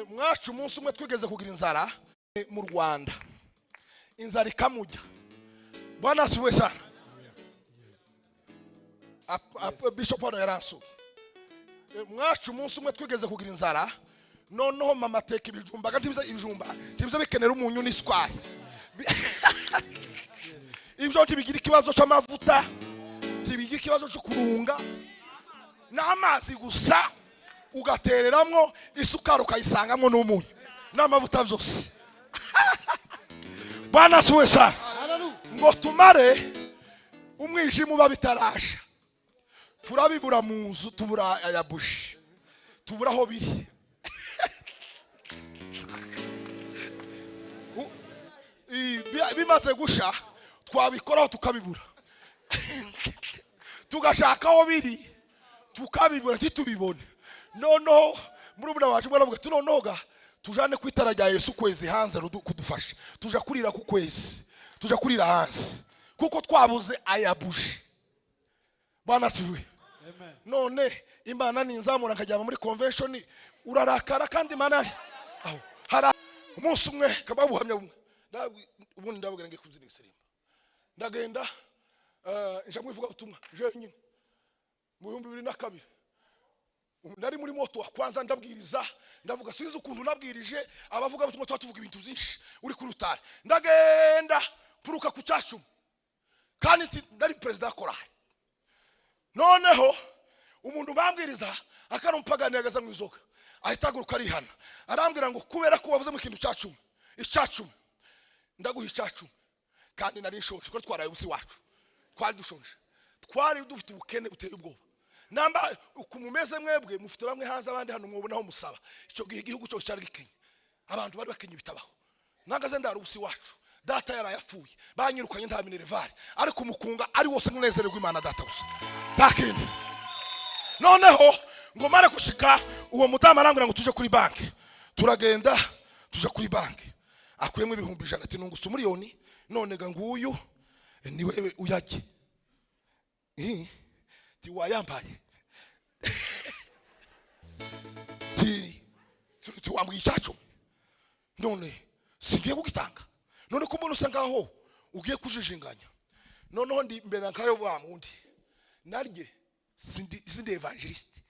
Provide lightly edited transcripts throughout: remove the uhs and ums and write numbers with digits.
Mwacu umunsi umwe twigeze kugira inzara mu Rwanda, inzara ikamujya. Bwana asifiwe sana. Bishop hano yaransuye. Mwacu umunsi umwe twigeze kugira inzara, noneho mama ateka ibijumba, kandi ibijumba ntibiza bikenera umunyu n'isukari. Ibyo ntibigira ikibazo cy'amavuta, ntibigira ikibazo cyo kurunga, n'amazi gusa ugatereramwo isukari ukayisangamo n'umunyu n'amavuta byose. Bwana asifiwe sana. Ngo tumare umwijima uba bitarasha, turabibura mu nzu, tubura aya buji, tubura aho biri. Bimaze gusha twabikoraho tukabibura, tugashaka aho biri tukabibura, ntitubibone. Noneho murumuna wacu aravuga ati noneho tujane ku itara rya Yesu kwezi hanze kudufasha, tuja kurira ku kwezi, tuja kurira hanze kuko twabuze aya buji. Bwana asifiwe. None Imana ninzamura nkajyama muri convention, urarakara kandi Imana aho hari umunsi umwe kaba buhamya bumwe. Ubundi ndababwira ngiye kubyina igisimba, ndagenda nja mwivuga ubutumwa jenyine mu 2002. Nari muri moto wa kwanza ndabwiriza, ndavuga sinzi ukuntu nabwirije abavuga ubutumwa tuba tuvuga ibintu byinshi uri kuri rutare. Ndagenda puruka ku cyacu kandi nari president wa korali. Noneho umuntu bambwiriza akarumpaganira mu izoga, ahita aguruka arihana, arambwira ngo kubera ko wavuze mu kintu cyacu icyacu ndaguha icyacu. Kandi nari nshonje kuko twaraye ubusi wacu, twari dushonje, twari dufite ubukene buteye ubwoba. Namba ukumumeze mwebwe mufite bamwe hanze abandi hano mwobona aho musaba. Icyo gihe igihugu cyo cyari gikenye, abantu bari bakenye bitabaho. Nangaze ndara ubusi wacu, data yarayapfuye, banyirukanye nta minerval, ariko umukunga ari wose nkunezererwa Imana data gusa ntakindi. Noneho ngo mare gushika, uwo mudamu arambwira ngo tuje kuri banki. Turagenda tuje kuri banki, akuyemo 100,000 ati nungutse 1,000,000, none ga nguyu ni wewe uyajye. Ti wayambaye ti wambwiye icyacu, none singiye kugitanga. None ko mbona usa ngaho ugiye kujijinganya. Noneho ndi mbere nkayo wa mundi, narye sindi evangeliste,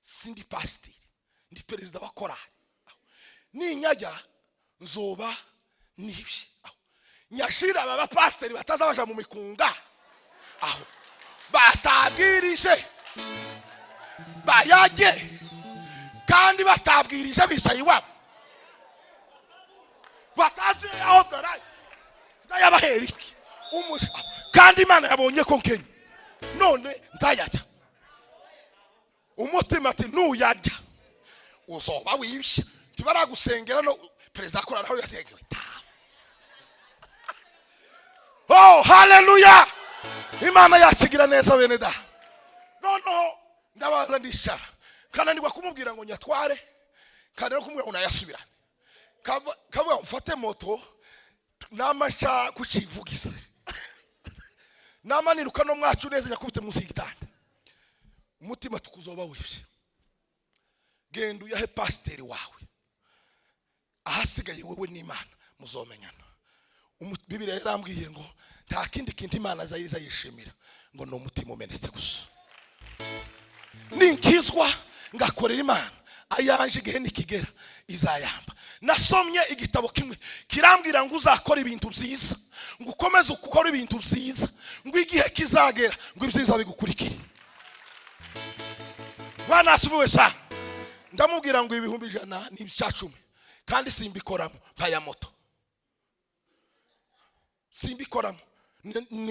sindi pastor, ndi president wa korali. Ninyajya nzoba nibye nyashira aba bapasiteri batazabaja mu mikunga, aho batabwirije bayajye, kandi batabwirije bicaye iwabo, batazi aho daraye ndayabahera iki kandi Imana yabonye ko nkenye, none ndayajya. Umutima ati nuyajya uzoba wibye, tibaragusengera no perezida akora aho yasengewe. Oh haleluya, Imana yakigira neza bene da. Noneho ndabaza ndicara, kananirwa kumubwira ngo nyatware, kananirwa kumubwira ngo nayasubirane. Kavuga mfate moto namasha kucivugiza, namaniruka no mwacu neza nyakubite munsi y'igitanda. Umutima tukuzoba wibye, genda uyahe pasiteri wawe, ahasigaye wewe n'Imana muzomenyana. Bibiliya yarambwiye ngo nta kindi kintu Imana azayiza yishimira ngo ni umutima umenetse gusa. Ninkizwa ngakorera Imana, ayanje igihe nikigera izayamba. Nasomye igitabo kimwe kirambwira ngo uzakora ibintu byiza, ngo ukomeze gukora ibintu byiza, ngo igihe kizagera ngo ibyiza bigukurikire. Bwana asifiwe sana. Ndamubwira ngo 100,000 ni 10,000, kandi simbikoramo mpaya moto, simbikoramo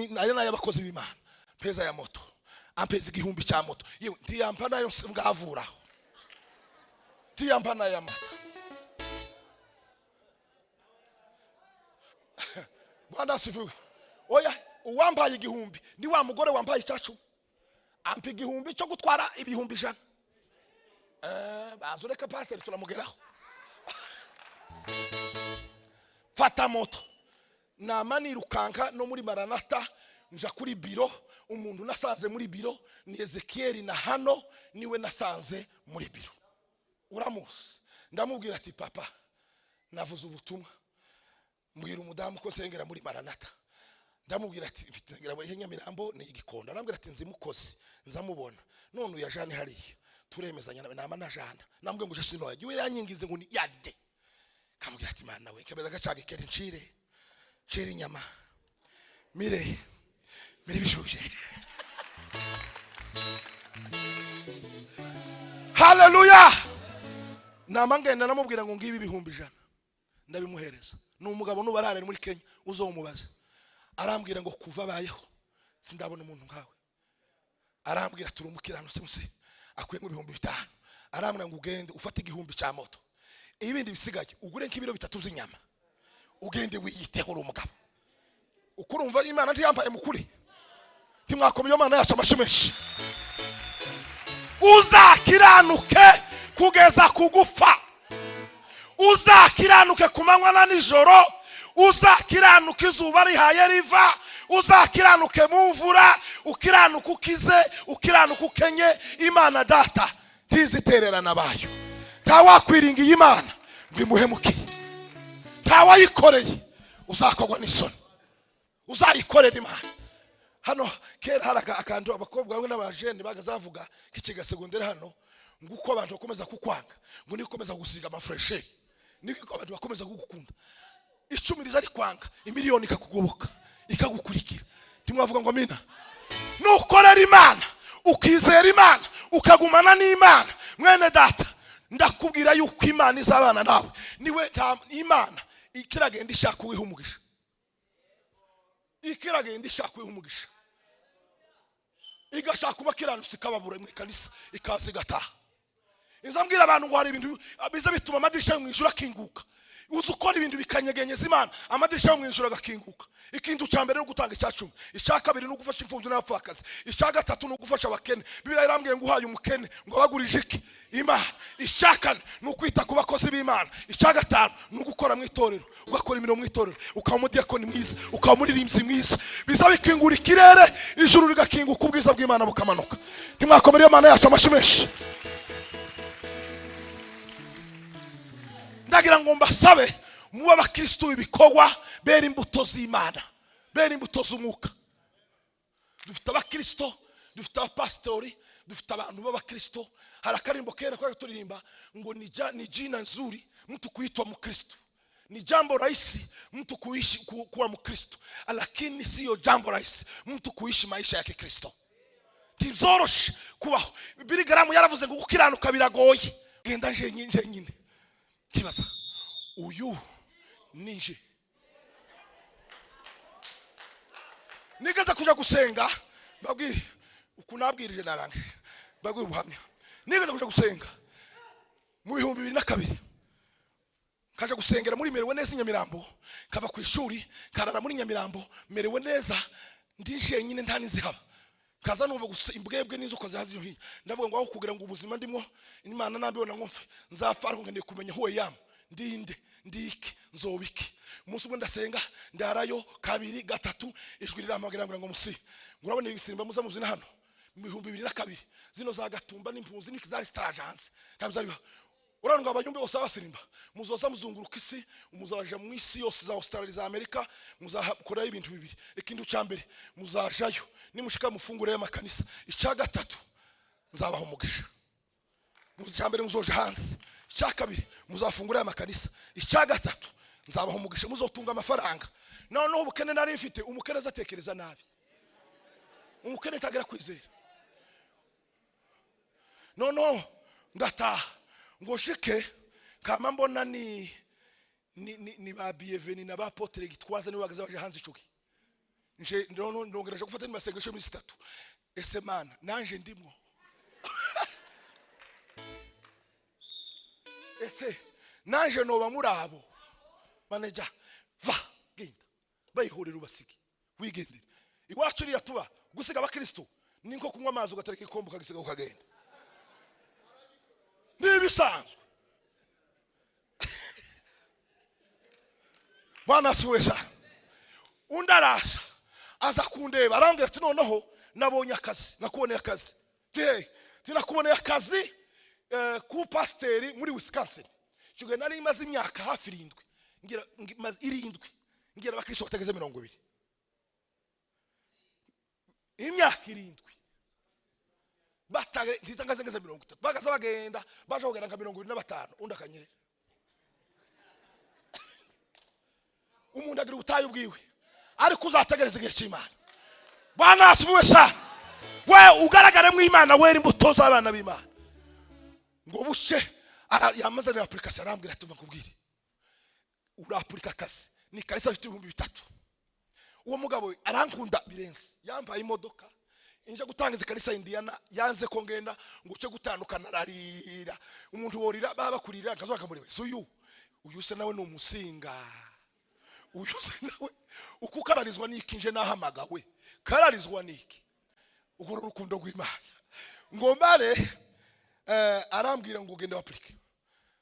nayo n'abakozi b'Imana. Mpeza ya moto, ampeza 1000 cya moto, yewe ntiyampa nayo ngavuraho, ntiyampa nayo amata. Bwana asifiwe. Oya, uwambaye 1000 ni wa mugore wambaye 10,000, ampa 1000 cyo gutwara 100,000. Bazureka pastor turamugeraho. Fata moto namanirukanka no muri Maranata nja kuri biro. Umuntu nasanze muri biro ni Ezekiel, na hano niwe nasanze muri biro. Uramuzi. Ndamubwira ati papa, navuze ubutumwa, mbwira umudamu ko nsengera muri Maranata. Ndamubwira ati mfite nsengera muri Nyamirambo ni Igikondo. Arambwira ati nzimukozi nzamubona none uyajane hariya, turemezanya nama na jana. Namubwiye ngo je sinoya giwe yanyingize ngo ni yade. Kamubwira ati mana we, kebeza gacaga kera ncire ncire inyama mire mire bishuje. Haleluya. Nama ngenda namubwira ngo ngibi 100,000 ndabimuhereza. Ni umugabo nubarare muri Kenya uzomubaza. Arambwira ngo kuva bayeho sindabona umuntu nkawe. Arambwira turumukirano simusi akuye mu 5,000. Arambwira ngo ugende ufate 1,000 cya moto, ibindi bisigaye ugure nk'ibiro 3 by'inyama, ugende wiyiteho uri umugabo. Ukurumva Imana ntiyambaye mukuri, ntimwakomeye Imana yacu amashyi menshi. Uzakiranuke kugeza kugufa, uzakiranuke ku manywa na nijoro, uzakiranuke izuba rihaye riva, uzakiranuke mu mvura, ukiranuke ukize, ukiranuke ukenye. Imana data ntizitererana bayo. Ntawakwiringiye Imana ngo imuhemukire, ntawayikoreye uzakogwa n'isoni. Uzayikorera Imana. Hano kera hari akantu abakobwa bamwe n'abajene bagazavuga kikiga segondere hano, ngo uko abantu bakomeza kukwanga ngo niko ukomeza gusiga amafreshe, niko abantu bakomeza kugukunda. 10 riza rikwanga, imiliyoni ikakugoboka ikagukurikira. Ntimwavuga ngo amina? Nukorera Imana, ukizera Imana, ukagumana n'Imana, mwene data ndakubwira yuko Imana izabana nawe. Niwe Imana ikiragenda ishaka uwiha umugisha, ikiragenda ishaka uwiha umugisha, igashaka kuba kiranutse ikababura mu ikanisa ikaza igataha. Inzambwira abantu ngo hari ibintu biza bituma amadirisha yo mu ijuru akinguka. Uzi ukora ibintu bikanyegenyeza Imana, amadirisha yo mu ijuru agakinguka. Ikintu cya mbere no gutanga icya 10, icya kabiri no gufasha imfubyi n'abapfakazi, icya gatatu no gufasha abakene. Bibiliya irambwiye ngo uhaye umukene ngo abagurije iki? Imana. Icya kane ni ukwita ku bakozi b'Imana. Icya gatanu ni ugukora mu itorero, ugakora imirimo mu itorero, ukaba umudiyakoni mwiza, ukaba umuririmbyi mwiza. Biza bikingura ikirere, ijuru rigakinguka, ubwiza bw'Imana bukamanuka. Ntimwakomere iyo Mana yacu amashyi menshi. Ndagira ngo mbasabe muba abakristo b'ibikorwa, bera imbuto z'Imana, bera imbuto z'umwuka. Dufite abakristo, dufite abapastori, dufite abantu b'abakristo. Hari akarimbo kera kwa turirimba ngo ni jina nzuri mtu kuitwa mkristo, ni jambo rahisi mtu kuishi kuwa mkristo, lakini sio jambo rahisi mtu kuishi maisha ya Kikristo. Ntibyoroshe kubaho. Billy Graham yaravuze ngo gukiranuka biragoye. Genda nje nyine kibaza uyu nije. Nigeze kuja gusenga, mbabwire ukunabwirije narange, mbabwire ubuhamya. Nigeze kuja gusenga mu 2002, kaja gusengera muri Merewe Neza Nyamirambo, kava ku ishuri karara muri Nyamirambo Merewe Neza, ndije nyine nta nizihaba. Kaza numva gusa imbwebwe n'inzoka zazi hiya. Ndavuga ngo aho kugira ngo ubuzima ndimo Imana nambibona ngo mfe, nzapfa ariko nkeneye kumenya who I am, ndinde, ndiki, nzobiki. Umunsi umwe ndasenga ndarayo 2 3, ijwi rirampamagara ngo musi, murabona ibisimba muza muzina hano mu 2002, zino za Gatumba n'impunzi n'ikizari star hanze ntabwo urabona ngo abayumbe bose abasirimba muzoza muzunguruka isi, muzaja mu isi yose za Australia za Amerika, muzakorayo ibintu bibiri. Ikintu cya mbere muzajayo nimushika mufungure y'amakanisa. Icya gatatu nzabaha umugisha. Icya mbere muzoja hanze, icya kabiri muzafungura y'amakanisa, icya gatatu nzabaha umugisha, muzotunga amafaranga. Noneho ubukene nari mfite, umukene azatekereza nabi, umukene ntagera kwizera. Noneho ngataha ngo shike kama mbona ni ba Bienvenu na ba Apotre Gitwaza niwe bagaza baje hanze icoki. Nje ndongeraje gufata nimasengesho iminsi 3. Ese Mana nanje ndimwo? Ese nanje noba muri abo? Manager va genda bayihorera ubasige wigendere. Iwacu uriya tuba gusiga abakristo ni nko kunywa amazi ugatereka ikombe ukagisiga ukagenda, nibisanzwe. Bwana asifiwe sana. Undi arasa aza kundeba arambwira ati noneho nabonye akazi, nakuboneye akazi. Tinakuboneye akazi ku pasiteri muri Wisconsin. Icyo gihe nari maze imyaka hafi 7, ngira maze 7 ngira abakristo batageze 20, imyaka 7 ntitangaze ngeze 30, bagaza bagenda baje kugera nka 25, undi akanyerera. Umuntu agira ubutayu bwiwe, ariko uzategereza igihe cy'Imana. Bwana asifiwe sana. We ugaragare mu Imana, wera imbuto z'abana b'Imana. Ngo buce yamazanira application, arambwira ati nkubwire, urapurika akazi ni kanisa rifite 3000. Uwo mugabo arankunda birenze, yambaye imodoka inje gutangiza kanisa Indiana, yanze ko ngenda ngo uce gutandukana, ararira. Umuntu worira baba bakurira nkazo bakamureba, si uyu se nawe ni umusinga, uyu se nawe uko kararizwa niki, nje nahamagawe kararizwa niki, uko urukundo rw'Imana. Ngo mbare arambwira ngo ugende waplike.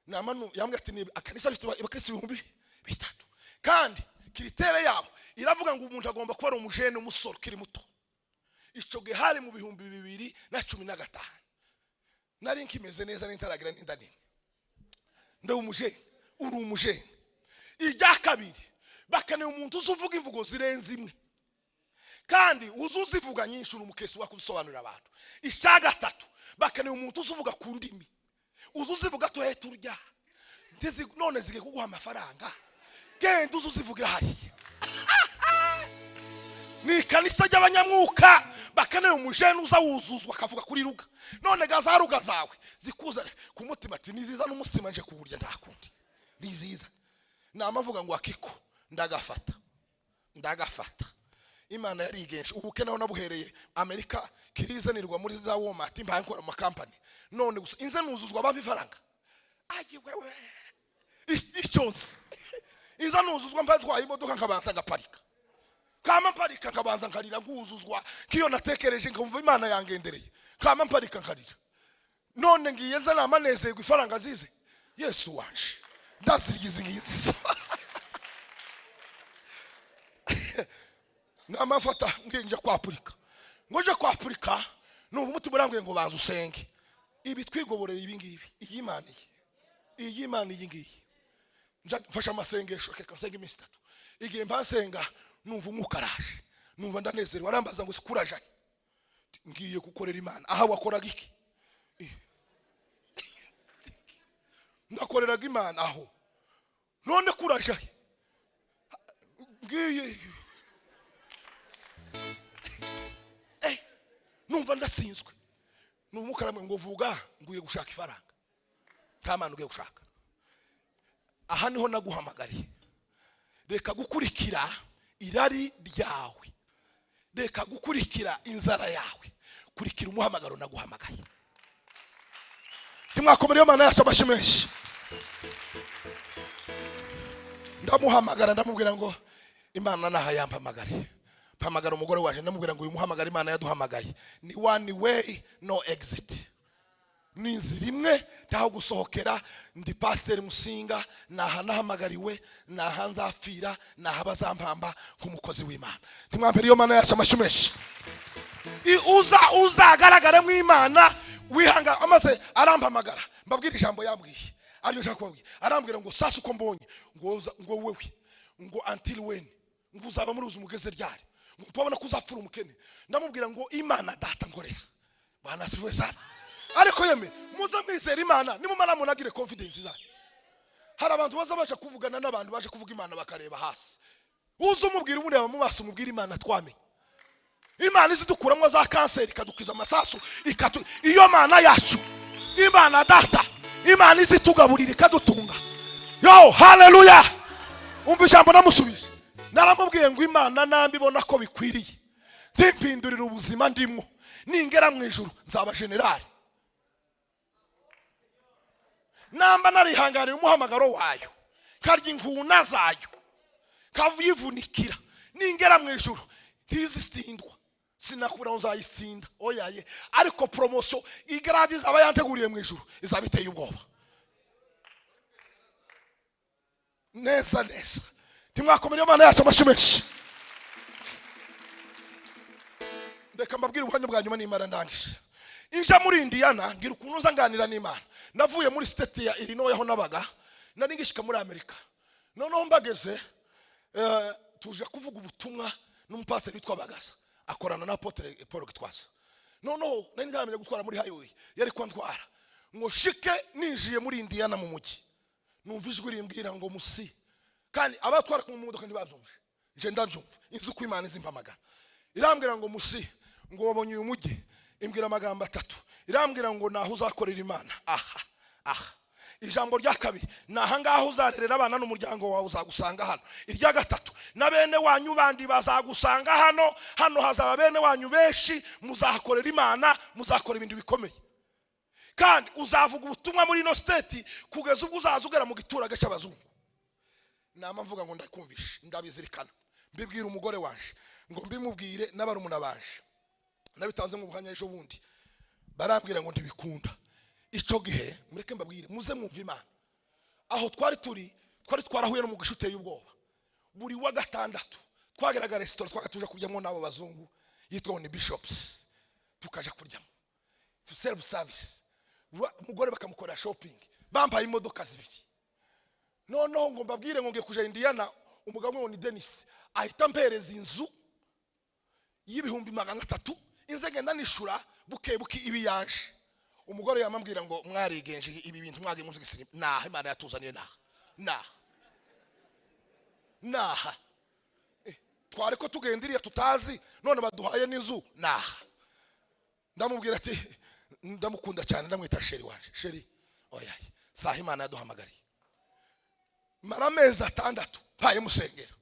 Namanu yambwira ati ni akanisa rifite abakristo 3000, kandi kiritere yabo iravuga ngo umuntu agomba kuba ari umujene, umusore ukiri muto. Ico gihe hari mu 2015, nari nkimeze neza n'intaragira n'inda nini, ndi umujene, uri umujene. Ijya kabiri bakeneye umuntu uzuvuga imvugo zirenze imwe, kandi uzuzivuga nyinshi, uri umukesi wakusobanurira abantu. Icya gatatu bakeneye umuntu uzuvuga ku ndimi, uzuzivuga tuhe turya none zige kuguha amafaranga, genda uzuzivugira hariya. Ni kanisa ry'abanyamwuka, bakeneye umujene uza wuzuzwa akavuga kuri ruga. None gaza ruga zawe zikuza ku mutima ati niziza n'umutsima nje kuburya ntakundi niziza. Namavuga ngo akiko ndagafata ndagafata. Imana yarigenje ubuke naho nabuhereye Amerika, kirizanirwa muri za Walmart mbaye nkora mu company. None gusa inze nuzuzwa bampa ifaranga, ayi wewe icyonse inze nuzuzwa mba ntwaye imodoka nkabanza ngaparika, kama mparika nkabanza nkarira nkuzuzwa kiyo natekereje nkumva Imana yangendereye, kama mparika nkarira. None ngiye nza namanezerwa ifaranga zize, Yesu wanje ndaziryiza ngizi. Namafata ngiye kwapurika, ngo nje kwapurika numva umutima urambwiye ngo banza usenge ibi twigoborera ibi ngibi, iyi Imana iyi Imana iyi ngiyi. Mfasha amasengesho reka nsenga iminsi 3. Igihe mbasenga numva umwuka araje, numva ndanezerewe, arambaza ngo sikuraje ngiye gukorera Imana. Aha wakoraga iki? Ndakoreraga Imana aho, none kuraje ngiye. Numva ndasinzwe, numva umwuka aramwe ngo vuga nguye gushaka ifaranga, nta mana ugiye gushaka. Aha niho naguhamagariye, reka gukurikira irari ryawe, reka gukurikira inzara yawe, kurikira umuhamagaro naguhamagaye. Ntimwakomere iyo Mana yacu amashyi menshi. Ndamuhamagara ndamubwira ngo Imana naha yampamagare, mpamagara umugore waje ndamubwira ngo uyu muhamagara Imana yaduhamagaye ni one way no exit, ni inzira imwe ntaho gusohokera. Ndi pasiteri Musinga, naha nahamagariwe, naha nzapfira, naha bazampamba nk'umukozi w'Imana. Ntimwampere iyo Mana yacu amashyi menshi. Uza uzagaragare mu Imana wihanga. Amaze arampamagara mbabwira ijambo yambwiye ariyo nshaka kubabwira. Arambwira ngo sasa uko mbonye ngo ngo wewe ngo until when, ngo uzaba muri ubuzima ugeze ryari, ngo tubona ko uzapfura umukene. Ndamubwira ngo Imana data nkorera. Bwana asifiwe sana. Ariko yeme muze mwizera Imana, nimumara munagire confidence zayo. Hari abantu baza baje kuvugana n'abantu baje kuvuga Imana bakareba hasi. Uze umubwira umureba mu maso, umubwira Imana twamenye. Imana izidukuramo za kanseri ikadukiza amasasu, ikatu iyo Mana yacu, Imana data, Imana izitugaburira ikadutunga. Yo haleluya. Umva ijambo namusubije, naramubwiye ngo Imana nambibona ko bikwiriye ntimpindurira ubuzima ndimwo, ningera mu ijuru nzaba generali. Namba narihanganiye umuhamagaro wayo, karya inguna zayo, kavuyivunikira, ningera mu ijuru ntizitsindwa, sinakubura ngo nzayitsinda oyaye, ariko promotion igrade izaba yanteguriye mu ijuru izaba iteye ubwoba neza neza. Ntimwakomere Imana yacu amashyi menshi. Reka mbabwire ubuhamya bwa nyuma n'Imana ndangije. Inja muri Indiana ngira ukuntu nza nganira n'Imana. Navuye muri state ya Illinois aho nabaga, Nari ngishika muri Amerika, noneho mbageze tuje kuvuga ubutumwa n'umupasiteri witwa Bagaza, akorana na Apotre Paul Gitwaza. Noneho nari ntaramenya gutwara muri highway, yari kwantwara ngo shike. Ninjiye muri Indiana mu mujyi, numva ijwi rimbwira ngo musi, kandi abatwara ku modoka ntibabyumve, nje ndabyumva, inzu ko Imana izimpamagara. Irambwira ngo musi, ngo wabonye uyu mujyi? Imbwira amagambo atatu. Irambwira ngo naho uzakorera Imana aha aha. Ijambo rya kabiri, ni aha ngaha uzarerera abana n'umuryango wawe, uzagusanga hano. Irya gatatu, na bene wanyu bandi bazagusanga hano. Hano hazaba bene wanyu benshi, muzahakorera Imana, muzakora ibintu bikomeye, kandi uzavuga ubutumwa muri ino state kugeza ubwo uzaza ugera mu giturage cy'abazungu. Nama mvuga ngo ndakumvishe, ndabizirikana, mbibwira umugore wanje, ngo mbimubwire n'abarumuna banje. Nabitanze mu buhamya ejo bundi, barambwira ngo ntibikunda. Icyo gihe mureke mbabwire, muze mwumva Imana. Aho twari turi, twari twarahuye n'umugisha uteye ubwoba. Buri wa gatandatu twageraga resitora twaga tuje kuryamo n'abo bazungu, yitwa ngo ni Bishops, tukaja kuryamo self service. Umugore bakamukorera shopping, bambaye imodoka zibiri. Noneho ngo mbabwire ngo ngiye kuja Indiana, umugabo ngo ni Denis ahita ampereza inzu y'300,000, inze ngenda nishura buke buke ibi yanje. Umugore yamambwira ngo mwarigenje ibi bintu mwagiye muzi gisirimu. Naha Imana yatuzaniye, naha naha naha. Twari ko tugenda iriya tutazi, none baduhaye n'inzu naha. Ndamubwira ati ndamukunda cyane, ndamwita chéri wanje, chéri, oya, saha Imana yaduhamagariye. Mara amezi 6 mpaye musengera,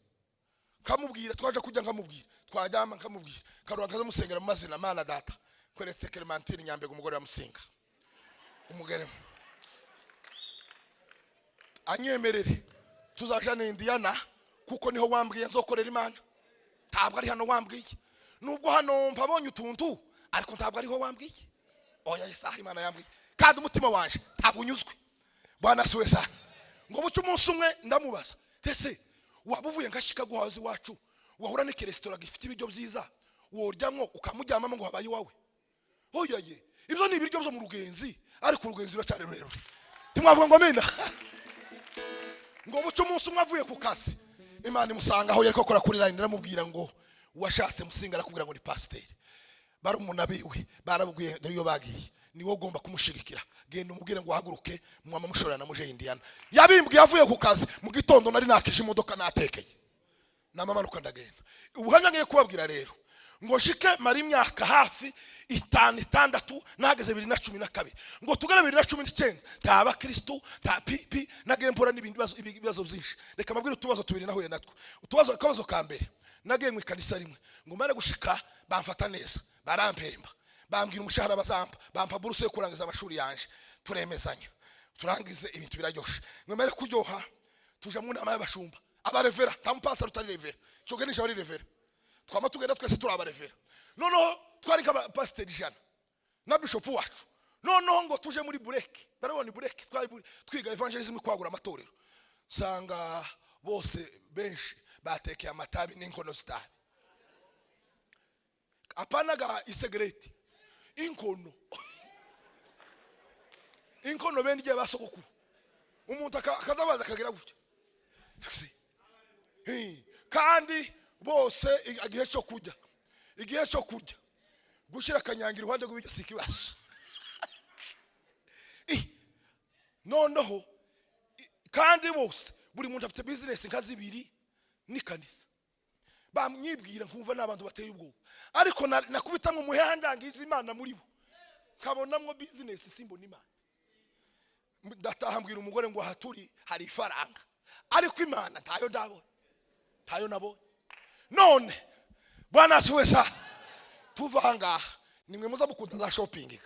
nkamubwira, twaje kujya nkamubwira, twajyama nkamubwira, karura nkazamusengera mu mazina. Mana data, kweretse Clementine Nyambega, umugore wa Musinga, umugore anyemerere tuzajana Indiana, kuko niho wambwiye nzokorera Imana. Ntabwo ari hano wambwiye, nubwo hano mpabonye utuntu, ariko ntabwo ariho wambwiye. Oya, saha Imana yambwiye, kandi umutima wanje ntabwo unyuzwe. Bwana siwe sana. Ngo buce umunsi umwe ndamubaza, ese waba uvuye nka Chicago hazi iwacu, wahura n'ikiresitora gifite ibiryo byiza woryamwo ukamujyamamo ngo habaye iwawe? Oya ye, ibyo ni ibiryo byo mu rugenzi, ariko urugenzi ruracyari rurerure. Ntimwavuga ngo amina? Ngo buce umunsi umwe avuye ku kazi, Imana imusanga aho yari akora kuri line, iramubwira ngo washatse Musinga, arakubwira ngo ni pasiteri, barumuna biwe barabwiye dore iyo bagiye, niwe ugomba kumushigikira, genda umubwire ngo uhaguruke mwama mushorera na muje Indiana. Yabimbwiye avuye ku kazi mu gitondo, nari nakije imodoka natekeye, namamanuka ndagenda. Ubuhamya ngiye kubabwira rero, ngo nshike mara imyaka hafi 5, 6, nahageze 2012, ngo tugere 2019 nta bakristu, nta pipi. Nagiye mpura n'ibindi bibazo, ibibazo byinshi. Reka mbabwire utubazo tubiri nahuye natwo. Utubazo, akabazo ka mbere, nagiye mu ikanisa rimwe, ngo mare gushika bamfata neza, barampemba, bambwira umushahara bazampa, bampa buruse yo kurangiza amashuri yanje, turemezanya turangize, ibintu biraryoshe. Ngo mare kuryoha, tuja mu nama y'abashumba, abarevera, nta mupasiteri utari revera, cyo nisha wari revera, twama tugenda twese turi abarevera. Noneho twari nk'abapasiteri 100 na bishopu wacu. Noneho ngo tuje muri break, barabona break, twari twiga evangelism, kwagura amatorero, sanga bose benshi batekeye amatabi n'inkono zitabi, apana ga isegereti, inkono, inkono bene igihe basogokuru, umuntu akazabaza akagira gutya. Kandi bose igihe cyo kurya, igihe cyo kurya, gushyira akanyanga iruhande rw'ibiryo si ikibazo. Noneho kandi bose buri muntu afite bizinesi nka zibiri n'ikanisa. Bamwibwira nkumva ni abantu bateye ubwoba, ariko nakubitamwe umuheha ndangiza Imana muri bo, nkabonamwo bizinesi, simbona Imana. Ndataha mbwira umugore ngo aha turi hari ifaranga, ariko Imana ntayo ndabona, ntayo nabonye. None Bwana asiwe sana. Tuva aha ngaha, nimwe muza mukunda za shopping,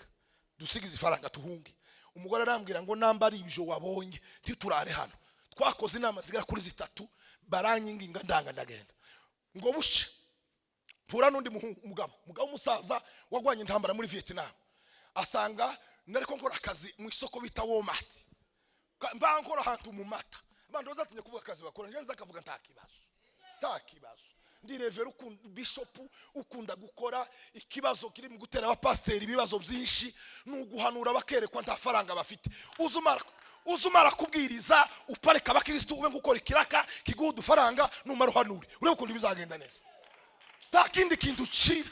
dusigize ifaranga tuhunge. Umugore arambwira ngo namba ari ibyo wabonye ntiturare hano. Twakoze inama zigera kuri 3, baranyinginga ndanga ndagenda. Ngo buce mpura n'undi mugabo, mugabo w'umusaza wagwanye intambara muri Vietnam, asanga nariko nkora akazi mu isoko bita Walmart. Mba nkora ahantu mu mata, abantu bazatinye kuvuga akazi bakora, nje nza akavuga nta kibazo, nta kibazo. Ndi revera bishop ukunda gukora. Ikibazo kiri mu gutera abapasiteri ibibazo byinshi ni uguhanura bakerekwa nta faranga bafite. Uzumara kubwiriza upareka abakristo ube gukora ikiraka kiguha udufaranga, numara uhanure urebe ukuntu bizagenda neza. Nta kindi kintu cyiza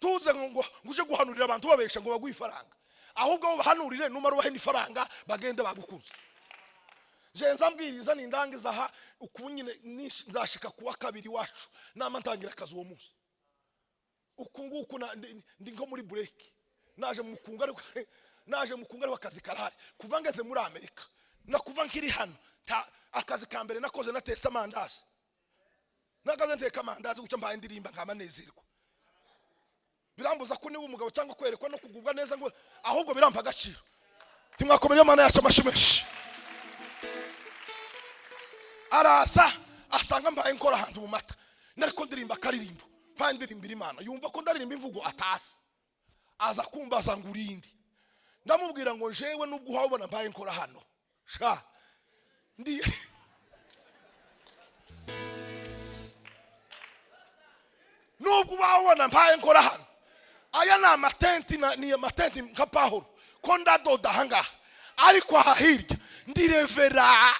tuze ngo uje guhanurira abantu babesha ngo baguhe ifaranga, ahubwo bahanurire numara ubahe n'ifaranga bagende bagukuze. Je nzambwiriza nindangiza aha ukunyine nzashika kuwa kabiri wacu nama ntangira akazi uwo munsi. Uku nguku ndi nko muri break, naje mu kunga ariko naje mu kunga ariko akazi karahari. Kuva ngeze muri Amerika na kuva nkiri hano akazi ka mbere nakoze natesa amandazi, nagaze nteka amandazi gucyo mbaye ndirimba nkamanezerwa. Birambuza ko niba umugabo cyangwa kwerekwa no kugubwa neza ngo ahubwo birampa agaciro. Timwakomeye Imana yacu amashimeshi. Araza asanga mbaye nkora ahantu mu mata, nariko ndirimba akaririmbo, mbaye ndirimbira Imana, yumva ko ndaririmba imvugo atazi, aza kumbaza ngo urinde. Ndamubwira ngo jewe nubwo uhabona mbaye nkora hano sha ndi nubwo uhabona mbaye nkora hano, aya ni amatenti ni amatenti nka Pawulo ko ndadoda ahangaha, ariko aha hirya ndi revera,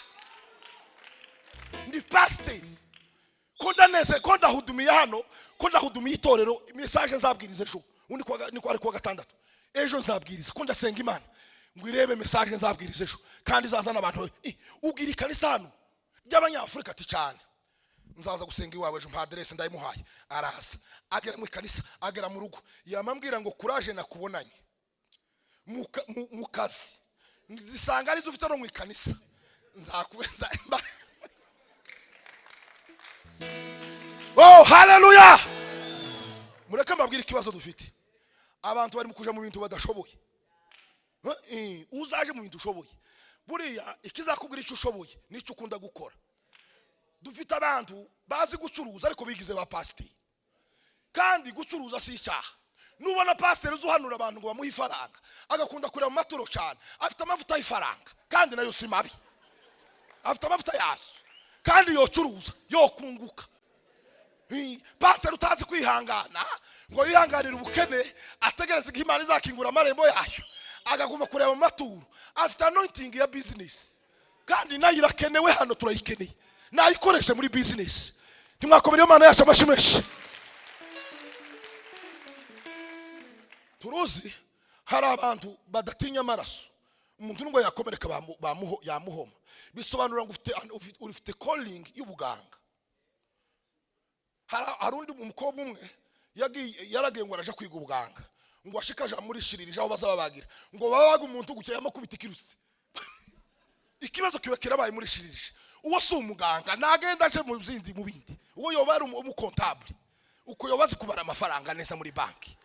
ndi pasiteri, ko ndaneze, ko ndahudumiye hano, ko ndahudumiye itorero. Message nzabwiriza ejo undi niko ari kuwa gatandatu, ejo nzabwiriza ko ndasenga Imana ngo irebe message nzabwiriza ejo kandi izazana abantu. Ubwira ikanisa hano ry'abanyafurika ati cyane nzaza gusenga iwawe ejo, mpa adresse ndayimuhaye. Araza agera mu ikanisa, agera mu rugo, yamambwira ngo courage nakubonanye mu kazi zisanga arizo ufite no mu ikanisa nzakubeza. Oh haleluya. Mureke mbabwire ikibazo dufite. Abantu bari mu kuja mu bintu badashoboye. Uzaje mu bintu ushoboye, buriya ikizakubwira icyo ushoboye nicyo ukunda gukora. Dufite abantu bazi gucuruza ariko bigize ba pasiteri, kandi gucuruza si icyaha. Nubona pasiteri uzuhanura abantu ngo bamuhe ifaranga, agakunda kureba mu maturo cyane, afite amavuta y'ifaranga kandi nayo si mabi, afite amavuta yazo kandi yocuruza yokunguka. Pasiteri utazi kwihangana ngo yihanganire ubukene, ategereze ko Imana izakingura amarembo yayo, agaguma kureba mu maturo, afite anointing ya business kandi nayo irakenewe hano, turayikeneye, nayikoreshe muri business. Ntimwakomere Imana yacu amashyi menshi. Turuzi hari abantu badatinya amaraso, umuntu ngo yakomereka yamuhoma, bisobanura ngo ufite calling y'ubuganga. Hari undi umukobwa umwe yaragiye ngo araje kwiga ubuganga, ngo ashikaje muri shiririje aho bazababagira, ngo babaga umuntu gukeye amakubita ikirusi. Ikibazo kiba kirabaye muri shiririje. Uwo si umuganga, nagenda aje mu zindi mu bindi. Uwo yoba ari umukontable, uko yoba azi kubara amafaranga neza muri banki,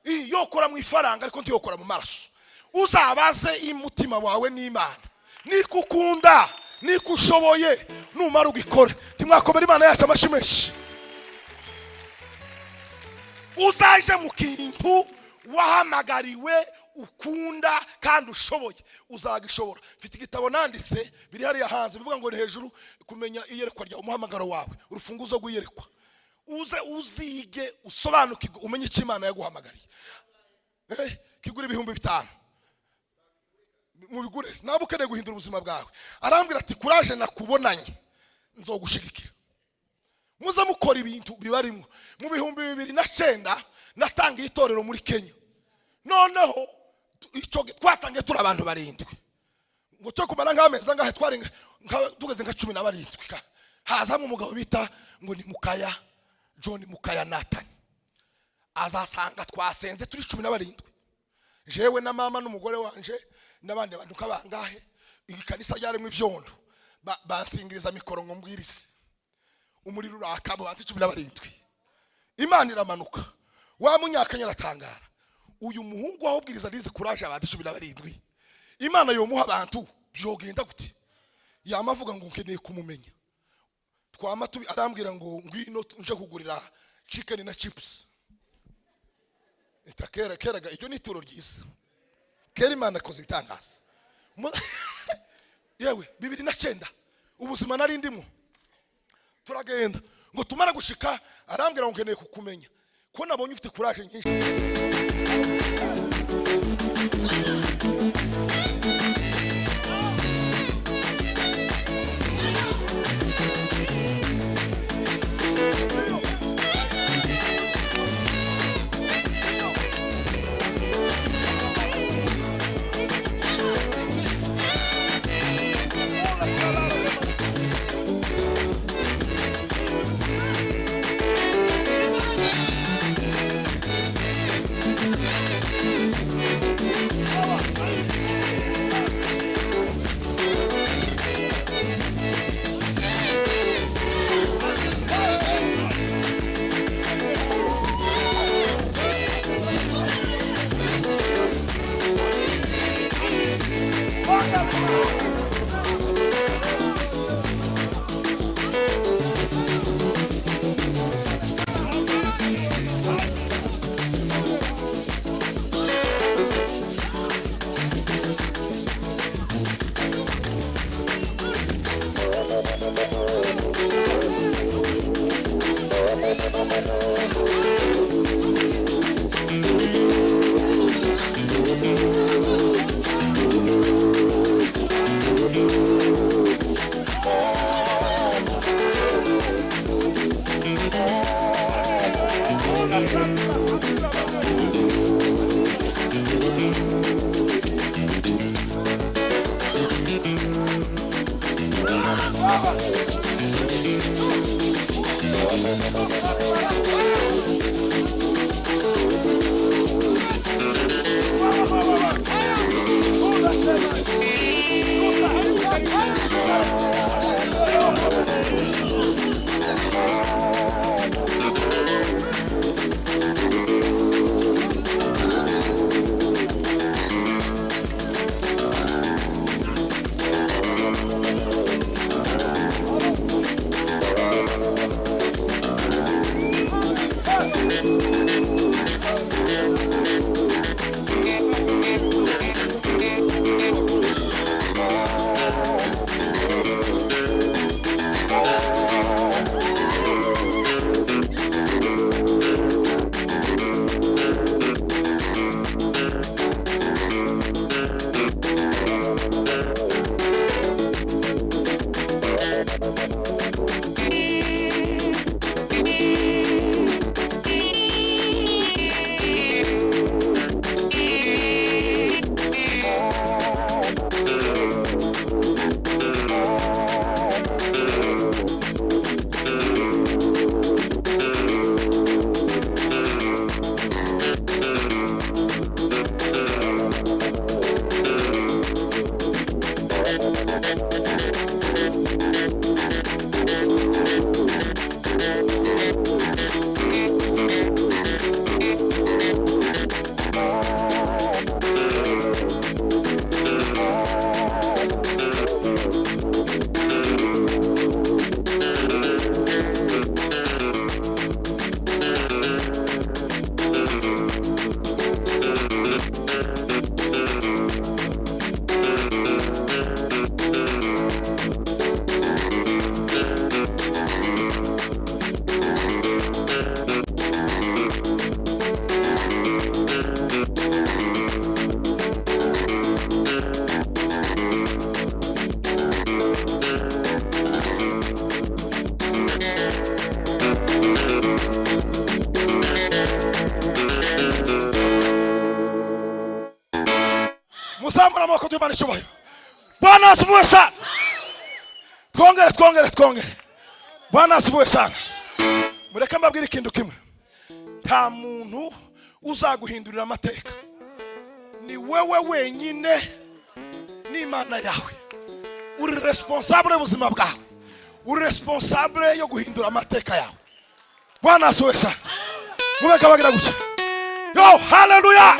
yokora mu ifaranga ariko ntiyokora mu maraso. Uzabaze umutima wawe n'Imana, nikukunda nikushoboye, numara ugikore. Ntimwakomera Imana yacu amashyi menshi. Uzaje mu kintu wahamagariwe ukunda kandi ushoboye, uzagishobora. Mfite igitabo nanditse biri hariya hanze bivuga ngo ni hejuru kumenya iyerekwa ryawe, umuhamagaro wawe, urufunguzo rw'iyerekwa. Uze uzige usobanukirwe umenye icyo Imana yaguhamagariye. Kigura 5000 mubigure, nawe ukeneye guhindura ubuzima bwawe. Arambwira ati courage nakubonanye nzogushigikira. Muze mukora ibintu bibarimo. Mu 2009 natangiye itorero muri Kenya. Noneho icyo twatangiye turi abantu barindwi, ngo cyo kumara nk'amezi angahe twari tugeze nka 17, hazamo umugabo bita ngo ni Mukaya John Mukaya Nathan, azasanga twasenze turi 17, jewe na mama n'umugore wanje n'abandi bantu kabangahe. Ikanisa ryarimo ibyondo, basingiriza mikoro ngo mbwirize, umuriro uraka mu bantu 17. Imana iramanuka, wa munyakanya aratangara, uyu muhungu aho ubwiriza nize courage abantu 17, Imana yomuha abantu byogenda gute? Yamavuga ngo nkeneye kumumenya. Twama tubi arambwira ngo ngwino nje kugurira chicken na chips. Itakera keraga icyo ni ituro ryiza. Kera Imana akoze ibitangaza. Yewe 2009 ubuzima nari ndimo. Turagenda ngo tumara gushika arambwira ngo nkeneye kukumenya ko nabonye ufite courage nyinshi. Bwana asifiwe sana. Twongere twongere twongere. Bwana asifiwe sana. Mureke mbabwire ikintu kimwe. Nta muntu uzaguhindurira amateka. Ni wewe wenyine n'Imana yawe. Uri responsable y'ubuzima bwawe. Uri responsable yo guhindura amateka yawe. Bwana asifiwe sana. Mubeka bagira gutya. Yo, haleluya.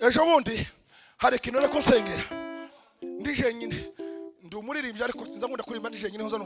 Ejo bundi hari ikintu reko nsengera. Ndi jenyine. Ndi umuririmbyi ariko nza nkunda kuririmba ndi jenyine hoza.